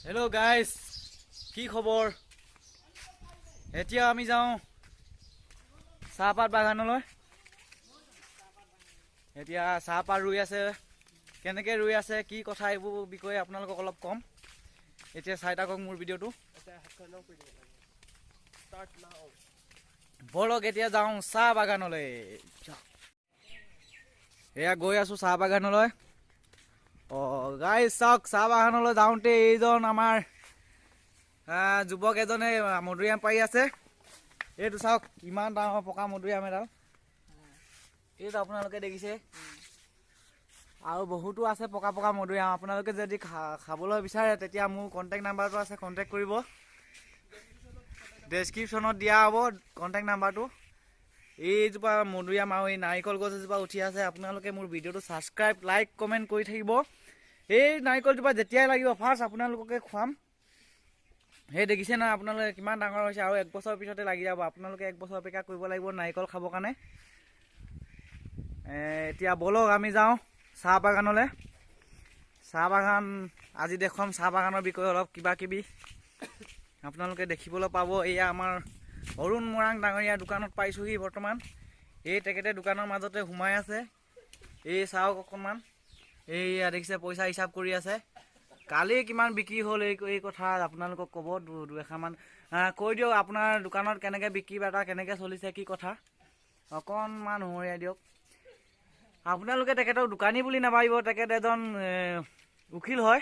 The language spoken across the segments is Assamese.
হেল্ল' গাইজ, কি খবৰ? এতিয়া আমি যাওঁ চাহপাত বাগানলৈ। এতিয়া চাহপাত ৰুই আছে, কেনেকৈ ৰুই আছে কি কথা এইবোৰ বিষয়ে আপোনালোকক অলপ ক'ম। এতিয়া চাই থাকক মোৰ ভিডিঅ'টো। ব'লক এতিয়া যাওঁ চাহ বাগানলৈ। এয়া গৈ আছোঁ চাহ বাগানলৈ। অঁ গাইজ চাওক, চাহ বাগানলৈ যাওঁতে এইজন আমাৰ যুৱক এজনে মধুৰিআম পাৰি আছে। এইটো চাওক, ইমান ডাঙৰ পকা মধুৰিআম এডাল, এইটো আপোনালোকে দেখিছে। আৰু বহুতো আছে পকা পকা মধুৰিআম। আপোনালোকে যদি খাবলৈ বিচাৰে তেতিয়া মোৰ কণ্টেক্ট নাম্বাৰটো আছে, কণ্টেক্ট কৰিব। ডেছক্ৰিপশ্যনত দিয়া হ'ব কণ্টেক্ট নাম্বাৰটো। এইজোপা মধুৰিআম আৰু এই নাৰিকল গছ এজোপা উঠি আছে। আপোনালোকে মোৰ ভিডিঅ'টো ছাবস্ক্ৰাইব, লাইক, কমেণ্ট কৰি থাকিব। এই নাৰিকলজোপা যেতিয়াই লাগিব ফাৰ্ষ্ট আপোনালোককে খুৱাম। সেই দেখিছে নহয় আপোনালোকে কিমান ডাঙৰ হৈছে, আৰু এক বছৰৰ পিছতে লাগি যাব। আপোনালোকে এক বছৰ অপেক্ষা কৰিব লাগিব নাৰিকল খাবৰ কাৰণে। এতিয়া ব'লক আমি যাওঁ চাহ বাগানলৈ। চাহ বাগান আজি দেখুৱাম, চাহ বাগানৰ বিষয়ে অলপ কিবা কিবি আপোনালোকে দেখিবলৈ পাব। এয়া আমাৰ অৰুণ মৰাং ডাঙৰীয়া দোকানত পাইছোঁহি বৰ্তমান। এই তেখেতে দোকানৰ মাজতে সোমাই আছে। এই চাওক অকণমান, এইয়া দেখিছে পইচা হিচাপ কৰি আছে। কালি কিমান বিক্ৰী হ'ল এই কথা আপোনালোকক ক'ব। দুএষাৰমান কৈ দিয়ক, আপোনাৰ দোকানত কেনেকৈ বিক্ৰী বাৰ্তা কেনেকৈ চলিছে কি কথা অকণমান সুঁৱৰাই দিয়ক। আপোনালোকে তেখেতক দোকানী বুলি নাভাবিব, তেখেত এজন উকিল হয়,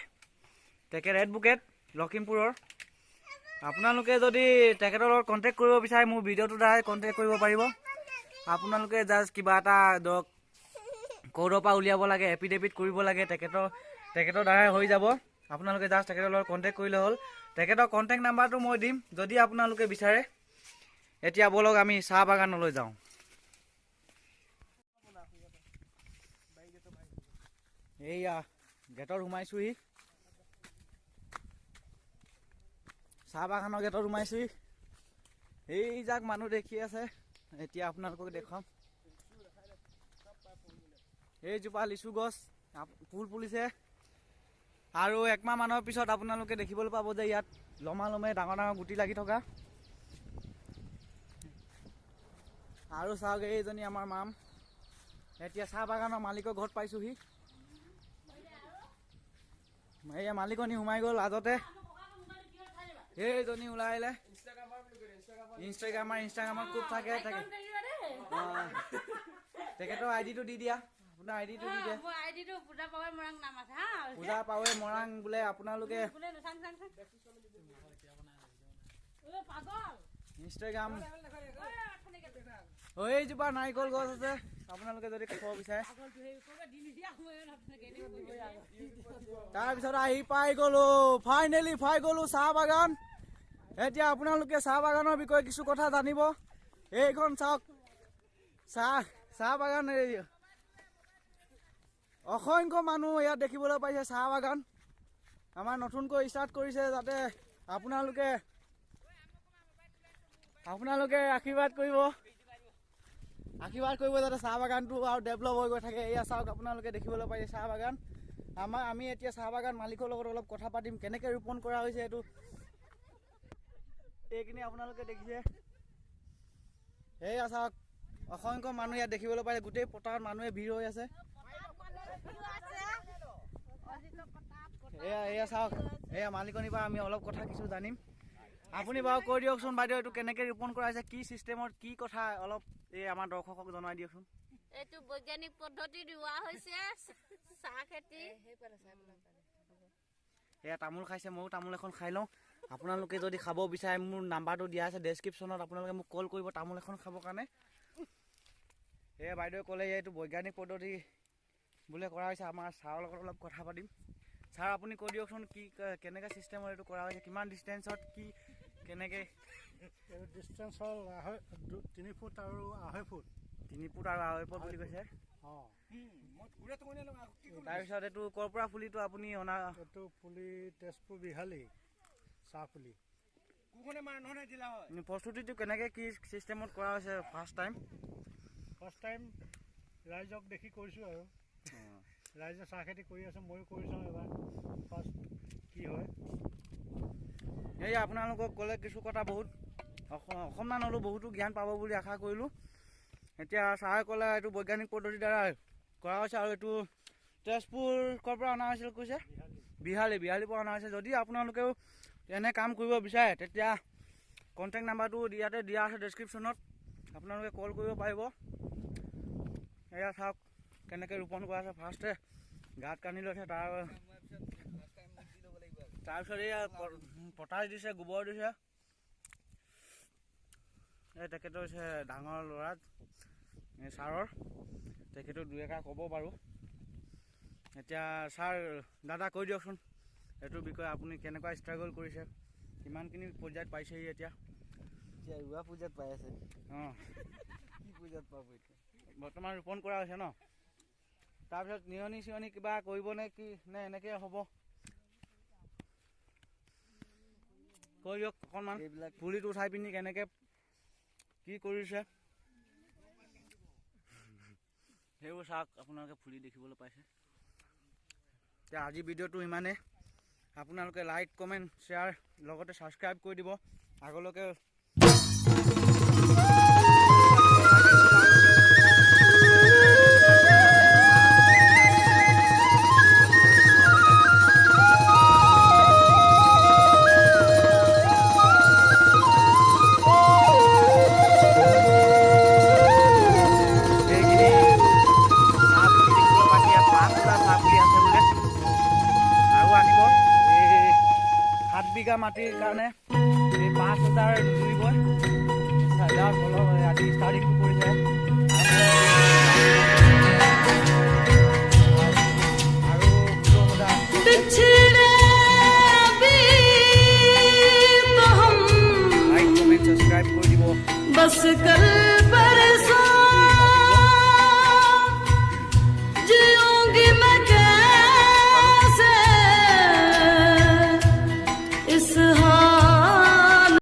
তেখেত এডভোকেট লখিমপুৰৰ। আপোনালোকে যদি তেখেতৰ লগত কণ্টেক্ট কৰিব বিচাৰে মোৰ ভিডিঅ'টোৰ দ্বাৰাই কণ্টেক্ট কৰিব পাৰিব। আপোনালোকে জাষ্ট কিবা এটা ধৰক ক'ৰ্টৰ পৰা উলিয়াব লাগে, এফিডেভিট কৰিব লাগে, তেখেতৰ দ্বাৰাই হৈ যাব। আপোনালোকে জাষ্ট তেখেতৰ লগত কণ্টেক্ট কৰিলে হ'ল। তেখেতৰ কণ্টেক্ট নাম্বাৰটো মই দিম যদি আপোনালোকে বিচাৰে। এতিয়া ব'লক আমি চাহ বাগানলৈ যাওঁ। এইয়া গেটত সোমাইছোঁহি, চাহ বাগানৰ গেটত সোমাইছোঁহি। এইজাক মানুহ দেখি আছে, এতিয়া আপোনালোকক দেখুৱাম। এইজোপা লিচু গছ ফুল ফুলিছে, আৰু একমাহ মানৰ পিছত আপোনালোকে দেখিবলৈ পাব যে ইয়াত লমা লমে ডাঙৰ ডাঙৰ গুটি লাগি থকা। আৰু চাওক এইজনী আমাৰ মাম। এতিয়া চাহ বাগানৰ মালিকৰ ঘৰত পাইছোঁহি। এইয়া মালিকনী সোমাই গ'ল আগতে, সেইজনী ওলাই আহিলে। ইনষ্টাগ্ৰামাৰ খুব থাকে। তেখেতৰ আই ডিটো দি দিয়া, আপোনাৰ আই ডিটো দি দিয়া। পূজা পাৱে মৰাং বোলে। আপোনালোকে ইনষ্টাগ্ৰাম। এইজোপা নাৰিকল গছ আছে, আপোনালোকে যদি খাব বিচাৰে। তাৰপিছত আহি পাই গ'লো, ফাইনেলি পাই গ'লো চাহ বাগান। এতিয়া আপোনালোকে চাহ বাগানৰ বিষয়ে কিছু কথা জানিব। এইখন চাওক চাহ বাগান। এই অসংখ্য মানুহ ইয়াত দেখিবলৈ পাইছে। চাহ বাগান আমাৰ নতুনকৈ ষ্টাৰ্ট কৰিছে, যাতে আপোনালোকে আশীৰ্বাদ কৰিব, আশীৰ্বাদ কৰিব যাতে চাহ বাগানটো আৰু ডেভেলপ হৈ গৈ থাকে। এয়া চাওক আপোনালোকে দেখিবলৈ পাইছে চাহ বাগান। আমি এতিয়া চাহ বাগান মালিকৰ লগত অলপ কথা পাতিম, কেনেকৈ ৰোপণ কৰা হৈছে এইটো। এইখিনি আপোনালোকে দেখিছে। এয়া চাওক অসংখ্য মানুহ ইয়াত দেখিবলৈ পাইছে, গোটেই পথাৰত মানুহে ভিৰ হৈ আছে। এয়া চাওক, এয়া মালিকনীৰ পৰা আমি অলপ কথা কিছু জানিম। আপুনি বাৰু কৈ দিয়কচোন বাইদেউ, এইটো কেনেকৈ ৰোপণ কৰা হৈছে, কি চিষ্টেমত কি কথা অলপ এই আমাৰ দৰ্শকক জনাই দিয়কচোন। এইটো বৈজ্ঞানিক পদ্ধতি ৰোৱা হৈছে চাহ খেতি। এয়া তামোল খাইছে, ময়ো তামোল এখন খাই লওঁ। আপোনালোকে যদি খাব বিচাৰে মোৰ নাম্বাৰটো দিয়া আছে ডেছক্ৰিপশ্যনত, আপোনালোকে মোক কল কৰিব তামোল এখন খাবৰ কাৰণে। এয়া বাইদেৱে ক'লে এইটো বৈজ্ঞানিক পদ্ধতি বোলে কৰা হৈছে। আমাৰ ছাৰৰ লগত অলপ কথা পাতিম। ছাৰ আপুনি কৈ দিয়কচোন কি কেনেকৈ চিষ্টেমত এইটো কৰা হৈছে, কিমান ডিষ্টেঞ্চত কি কেনেকৈ? ডিষ্টেঞ্চ হ'ল 3 ফুট আৰু 2.5 ফুট। 3 ফুট আৰু 2.5 ফুট বুলি কৈছে। তাৰপিছত এইটো ক'ৰ পৰা পুলিটো আপুনি অনা? এইটো পুলি তেজপুৰ বিহালী চাহ পুলি। প্ৰস্তুতিটো কেনেকৈ কি চিষ্টেমত কৰা হৈছে? ফাৰ্ষ্ট টাইম ৰাইজক দেখি কৰিছোঁ আৰু ৰাইজে চাহ খেতি কৰি আছে, ময়ো কৰি চাওঁ এবাৰ ফাৰ্ষ্ট কি হয়। এই আপোনালোকক ক'লে কিছু কথা বহুত অকণমান হ'লেও বহুতো জ্ঞান পাব বুলি আশা কৰিলোঁ। এতিয়া ছাৰে ক'লে এইটো বৈজ্ঞানিক পদ্ধতিৰ দ্বাৰা কৰা হৈছে আৰু এইটো তেজপুৰ ক'ৰ পৰা অনা হৈছিল কৈছে, বিহালীৰ পৰা অনা হৈছে। যদি আপোনালোকেও এনে কাম কৰিব বিচাৰে তেতিয়া কণ্টেক্ট নাম্বাৰটো ইয়াতে দিয়া আছে ডেছক্ৰিপশ্যনত, আপোনালোকে কল কৰিব পাৰিব। এয়া চাওক কেনেকৈ ৰোপণ কৰা আছে। ফাৰ্ষ্টে গাঁত খান্দি লৈছে, তাৰপিছত এয়া পটাচ দিছে, গোবৰ দিছে। এই তেখেতৰ হৈছে ডাঙৰ ল'ৰা এই ছাৰৰ, তেখেতো দুই এষাৰ ক'ব বাৰু। এতিয়া ছাৰ দাদা কৈ দিয়কচোন এইটোৰ বিষয়ে, আপুনি কেনেকুৱা ষ্ট্ৰাগল কৰিছে, কিমানখিনি পৰ্যায়ত পাইছেহি এতিয়া? এতিয়া ৰোৱা পৰ্যায়ত পাই আছে। অঁ, কি পৰ্যায়ত পাব এতিয়া? বৰ্তমান ৰোপণ কৰা হৈছে ন? তাৰপিছত নিয়নি চিয়নি কিবা কৰিবনে কি, নে এনেকৈ হ'ব? কৈ দিয়ক অকণমান। এইবিলাক পুলিটো উঠাই পিনি কেনেকৈ কি কৰিছে সেইবোৰ চাওক, আপোনালোকে ফুলি দেখিবলৈ পাইছে। এতিয়া আজি ভিডিঅ'টো ইমানেই। আপোনালোকে লাইক, কমেণ্ট, শ্বেয়াৰ লগতে ছাবস্ক্ৰাইব কৰি দিব। আগলৈকে বিঘা মাটিৰ কাৰণে এই 5000 নুজুৰিবই। অলপ আজি ষ্টাৰ্টিংটো কৰিছে আৰু লাইক, কমেণ্ট, ছাবস্ক্ৰাইব কৰি দিব। बस कर